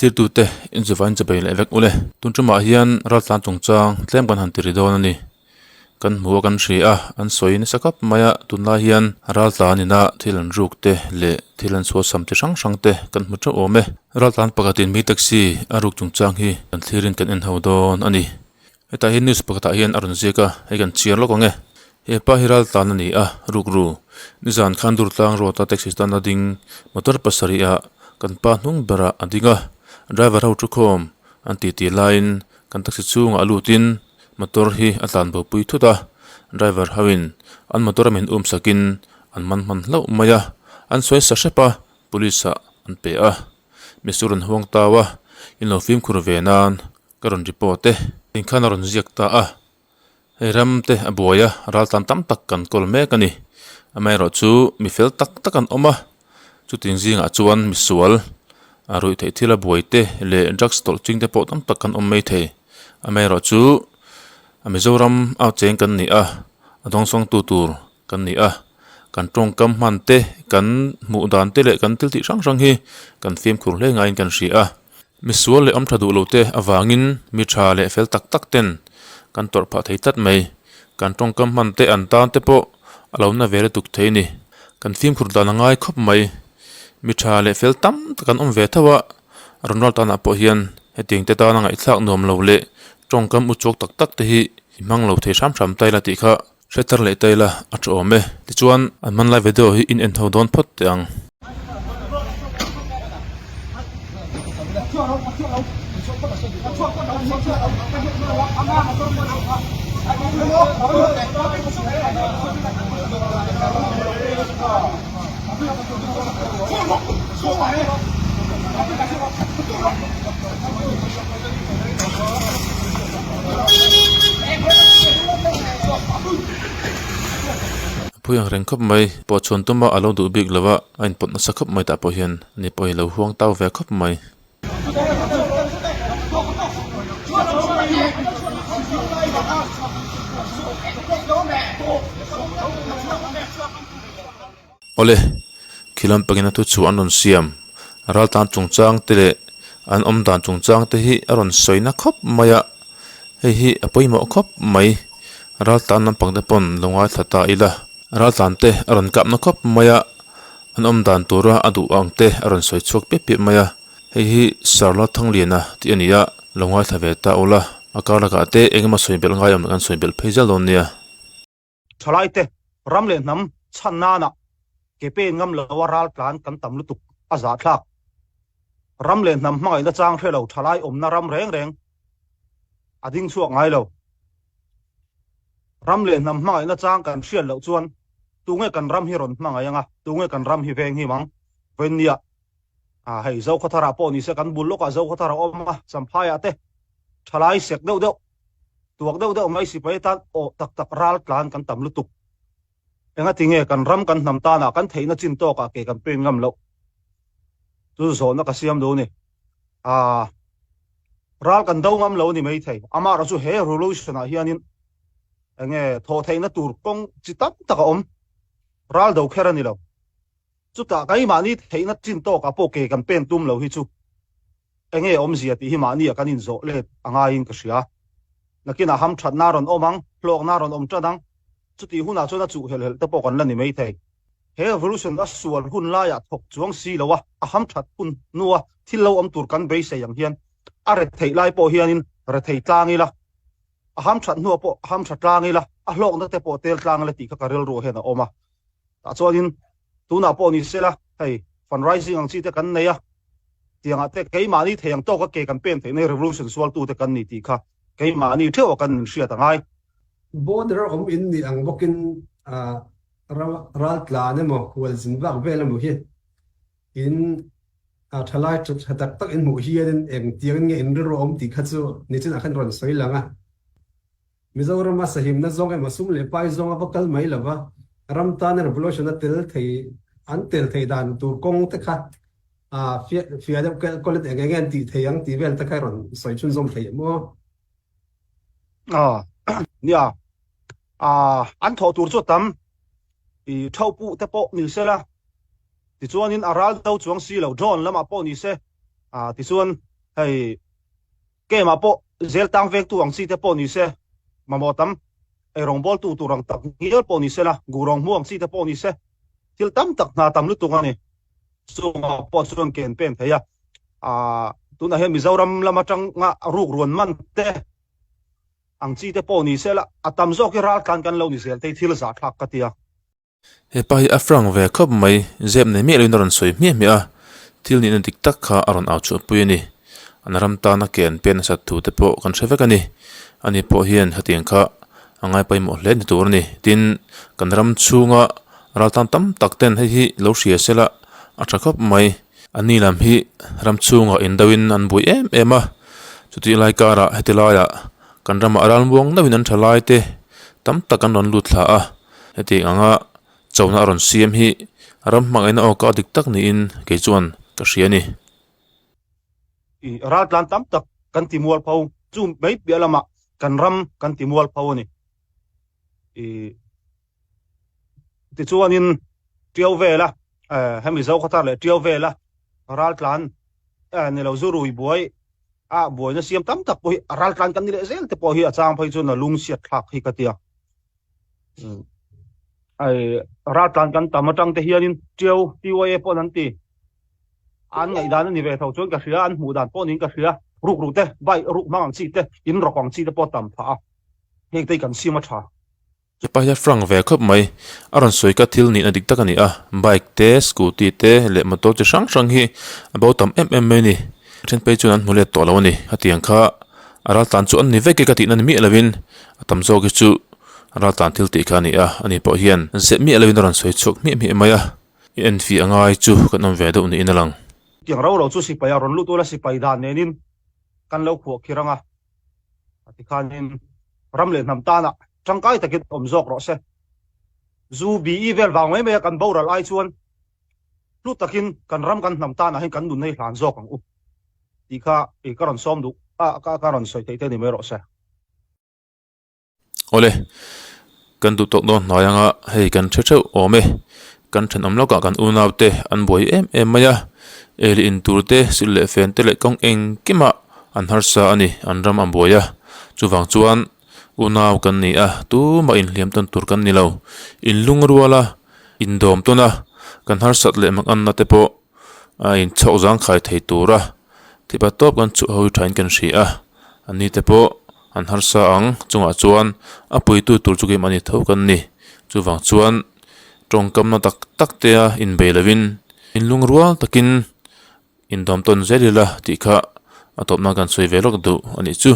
Thlirtute inzuvain chawbei leh vek ule. Tun tumah hian raltlan chungchang tlem kan han ti ri dawn a ni. Kan hmu a kan hria a, an sawi nasa khawp mai a, tunlai hian raltlan ina thil an ruk te leh thil an chhuahsam chi hrang hrang te kan hmu teuh awm e. Raltlan pakhatin mi taxi a ruk chungchang hi kan thlirin kan en ho dawn a ni. Hetah hian news pakhatah hian a rawn ziak a, hei kan chhiar lawk ang e. He pa hi raltlan a ni a, rukru. Nizan khan Durtlang road a taxi stand a ding motor pasarih ah kan pa hnung berah a ding a, driver ho thukhawm an ti tih laiin kan taxi chhungah a lutin motor hi a tlan bo pui thut a, driver ho in an motor a min um sakin an man hman hlauh mai a, an sawi sa hrep a, police ah an pe a, misual an huang tau a, in lo fimkhur ve nan Ka rawn report e. Inkhan a rawn ziak ta a, hei ram te a buai a, raltlan tam tak kan kawl mek a ni. Amaherawh chu mi fel tak tak an awm a, chuting zingah chuan misual, a ruih theih thil a buai te leh drugs tawlh ching te pawh tam tak kan awm mai thei. Amaherawh chu a Mizoram a cheng kan ni a, a dawngsawngtu tur kan ni a, kan tawngkam hman te, kan hmuh dan te leh kan thil tih hrang hrang hi kan fimkhur hle ngaiin kan hria a. Misual leh awm tha duh lo te avangin mi tha leh fel tak tak ten kan tawrh phah thei tlat mai. Kan tawngkam hman te an tan te pawh a lo na ve lutuk thei a ni. Kan fimkhur dan a ngai khawp mai. Mi tha leh fel tam tak an awm ve tho a, rawn ral tanah pawh hian hetiang te tana ngaihthlak nuam lo leh tawngkam uchuak tak tak te hi i hmang lo thei hram hram ta ila tih kha Hretar leh ta ila a tha awm e. Tichuan an hmanlai video hi in en ho dawn phawt teh ang. Pui ang reng khawp mai pawh chhuan tuma a lo duh bik lo a a inpawt nasa khawp mai tah pawh hian ani pawh hi lo huang tau ve khawp mai. Awle, khi lampangin a thu chhuah an rawn siam. Raltlan chungchang te leh an awm dan chungchang te hi a rawn sawi na khawp mai a, hei hi a pawimawh khawp mai. Raltlan lampang te pawn lo ngaithla ta ila, raltlan te a rawn kap na khawp mai a, an awm dan tura a duh ang te a rawn sawi chhuak piap piap mai a, hei hi Sarla Thangliana tih a ni a, lo ngaithla ve ta ula, a kar lakah te eng emaw sawi belh ngai awm kan sawi belh phei zel dawn nia. Thalaite ram leh hnam chhan nana ke pen ngam lo a ral tlan kan tam lutuk a zahthlak. Ram leh hnam hmangaihna chang hre lo thalai awmna ram reng reng a ding chhuak ngai lo. Ram leh hnam hmangaihna chang kan hriat loh chuan tunge kan ram hi rawn hmangaih anga, tunge kan ram hi veng him ang? Vawiinnia ah hei Zokhawtharah pawh nise kan bul lawkah Zokhawthar a awm a, Champhaiah te thalai sek deuh deuh Tuak deuh deuh mai sipai tan aw tak tak ral tlan kan tam lutuk. Engati nge kan ram kan hnam tanah kan theihna chin tawkah ke kan pen ngam loh? Chu zawhna ka siam duh ni. Aa ral kan do ngam lo ni mai thei. Amaherawh chu he revolution ah hianin enge thawh theihna tur kawng chi tam tak a awm. Ral do kher a ni lo. Chutah keimahni theihna chin tawkah pawh ke kan pen tum lo hi chu Enge awmzia tih hi mahni ah kan inzawh let a ngaiin ka hria. Nakinah hamthatna a rawn awm ang, hlawkna a rawn awm tan ang. Chutih hunah chuan a chuh helh helh te pawh kan la ni mai thei. He revolution a sual hun laiah thawk chuang si lo a, a hamthat hun hnua thil lo awm tur kan beisei ang hian a retheih lai pawh hianin rethei tlang ila, a hamthat hnuah pawh hamtha tlang ila, a hlawkna te pawh tel tlang ila tih kha ka rilru hian a awm a. Tah chuanin Tunah pawh ni sela, hei fundraising ang chi te kan nei a, tiangah te keimahni thei ang tawka ke kan pen theih nei revolution sualtute kan ni tih kha keimahni theuh a kan inhriat a ngai. Border awm in nih ang bawkin raltlan emaw hualzin vak vel emaw hi in thalai tha tak tak in hmuh hianin engtiangin nge in rilru awm tih kha chu nichinah khan rawn sawi lang a. Mizorama sahimna zawng emaw sum leh pai zawng a va kal mai lova, ram tana revolution a tel thei an tel thei dan tur kawng te kha fiah deuh kelh kawlh in eng eng nge an tih thei ang tih vel te kha i rawn sawi chhunzawm thei em aw? Aw nia, an thawh tur chu a tam i thauh puh te pawh ni sela, tichuanin a ral do chuang si lo drone lamah pawh ni se, tichuan. Hei game ah pawh zel tang vengtu ang chi te pawh ni se, mamawh tam eirawngbawltu tur ang tak ngial pawh ni se la, gurawng hmu ang chi te pawh ni se, thil tam tak hna tam lutuk a ni. Chungah pawh chuan ken pen thei a, aah tunah hian Mizoram lam atanga ruk ruan man te ang chi te pawh ni se la, a tam zawk hi raltlan kan lo ni zel te hi thil zahthlak ka ti a. He pa hi a frank ve khawp mai, zep nei miah loin a rawn sawi hmiah hmiah a, thil nihna dik tak kha a rawn au chhuah pui a ni. An ram tana ke an pen nasat thu te pawh kan hre vek a ni. Ani pawh hian hetiang kha a ngai pawimawh hle ni tur a ni. Tin, kan ram chhunga raltan tam tak ten hei hi lo hria se la a tha khawp mai. Ani lam hi ram chhungah indauhin an buai em em a, chutih lai karah heti laiah kan ramah ralmuang deuhin an tha lai te tam tak an rawn lut thla a. Hetiang anga chona a rawn siam hi ram hmangaihna awka dik tak niin kei chuan ka hria a ni. I raltlan tam tak kan ti mualpho chu mai piah lamah kan ram kan ti mualpho a ni. I tichuanin Tiau vela hemi Zokhawthar leh Tiau vela raltlan ni lo zu rui buai a buaina siam tam tak pawh hi raltlan kan ni leh zel te pawh hi a chang phei chuan a lungchhiat thlak hi ka ti a. Ai raltlan kan tam atang te hianin Tiau TYA pawh an ti. An ngaihdan a ni ve tho chuan ka hria, an hmuh dan pawh niin ka hria. Ruk ruk te, bike ruk hmang ang chi te, in rawk ang chi te pawh a tam phah a, heng te hi kan sim a tha. Hepa hi a frank ve khawp mai, a rawn sawi kha thil nihna dik tak a ni a, bike te, scooty te leh motor chi hrang hrang hi a bo tam em em mai a ni. A then phei chuan an hmu let tawh lo a ni, hetiang kha a raltlan chu an ni vek e ka tihna ni miah lovin a tam zawk hi chu raltlan thil tih kha a ni a, ani pawh hian zep miah lovin a rawn sawi chhuak hmiah hmiah mai a. I enfiah ngai chu kan awm ve deuh niin a lang. Tiang ro ro chu sipai a rawn lut ula sipai dan nenin kan lo khuah khir anga a tikhanin ram leh hnam tana tangkai takin awm zawk rawh se. Zu BE vel vang mai mai a kan boral ai chuan hlu takin kan ram kan hnam tanah hian kan nun hei hlan zawk ang u tih kha ka rawn sawm duh a ka rawn sawi theih te ni mai rawh se. Awle, kan duh tawk dawn hnai anga hei kan hre theuh awm e. Kan thenawm lawkah kan unau te an buai em em mai a, ei leh in tur te, silh leh fen te leh kawng engkimah an harsa a ni, an ram a buai a. Chuvang chuan unau kan ni a, tumah inhliam tawn tur kan ni lo. Inlungrual a, indawm tawn a, kan harsat leh manganna te pawh a inchhawk zangkhai thei tur a, Tipa tawp kan chuh ho hi thain kan hria a, an ni te pawh an harsa ang chungah chuan a puitu tur chu keimah ni tho kan ni. Chuvang chuan tawngkamna tak tak te a inbei lovin inlungrual takin indawm tawn zel ila tih kha a tawpna kan sawi ve lawk duh a nih chu.